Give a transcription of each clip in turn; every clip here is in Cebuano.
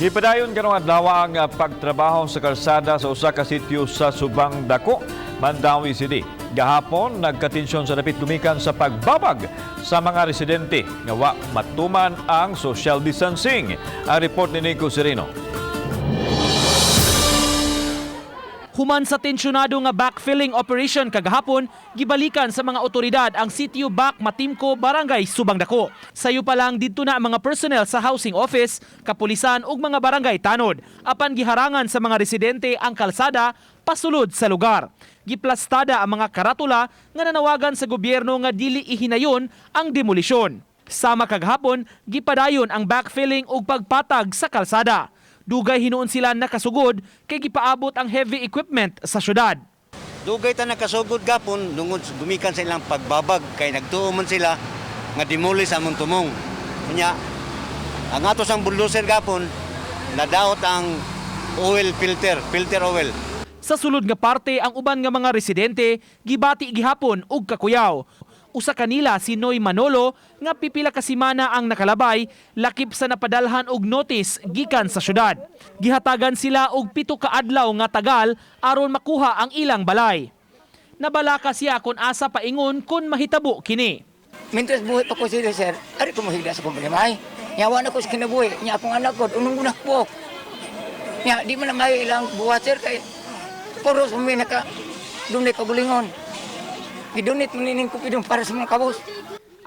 Gipadayon karong adlaw ang pagtrabaho sa kalsada sa usa ka sitio sa Subang Dako, Mandaue City. Gahapon nagkatensyon sa dapit gumikan sa pagbabag sa mga residente nga wa matuman ang social distancing. Ang report ni Nico Sereno. Human sa tensyonado nga backfilling operation kagahapon, gibalikan sa mga otoridad ang Sitio Back Matimco, Barangay Subang Dako. Sayo pa lang didto na ang mga personnel sa housing office, kapulisan ug mga barangay tanod. Apan giharangan sa mga residente ang kalsada pasulod sa lugar. Giplastada ang mga karatula nga nanawagan sa gobyerno nga dili ihinayon ang demolisyon. Sama kagahapon, gipadayon ang backfilling ug pagpatag sa kalsada. Dugay hinuon sila nakasugod kay gipaabot ang heavy equipment sa syudad. Dugay ta nakasugod gapon tungod gumikan sa ilang pagbabag kay nagtuo man sila nga demolish among tumong. Unya ang ato sang bulldozer gapon nadaot ang oil filter, filter oil. Sa sulod nga parte, ang uban nga mga residente gibati gihapon og kakuyaw. Usa kanila si Noy Manolo nga pipila ka semana ang nakalabay lakip sa napadalhan og notice gikan sa syudad. Gihatagan sila og 7 ka adlaw nga tagal aron makuha ang ilang balay. Nabalaka siya kung asa paingon kung mahitabo kini. Mientras buhay pa ko sila, sir, ari ko mahigda sa problema ay. Nya wa na ko sa kinabuhi, nya akong anak ko, unong gunak po. Nya di man na may ilang buhat, sir, kay puros mi naka dunay kagulingon. Gidonate man nining kupidong para sa mga kabus.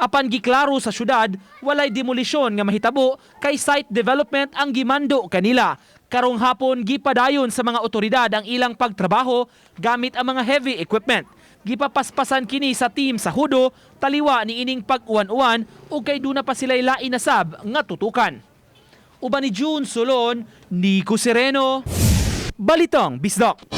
Apan giklaro sa syudad, walay demolisyon nga mahitabo kay site development ang gimando kanila. Karong hapon, gipadayon sa mga otoridad ang ilang pagtrabaho gamit ang mga heavy equipment. Gipapaspasan kini sa team sa Hudo, taliwa ni ining pag-uwan-uwan ug kay duna pa sila'y lain na sab nga tutukan. Uban ni June Solon, Nico Sereno, Balitang Bisdak.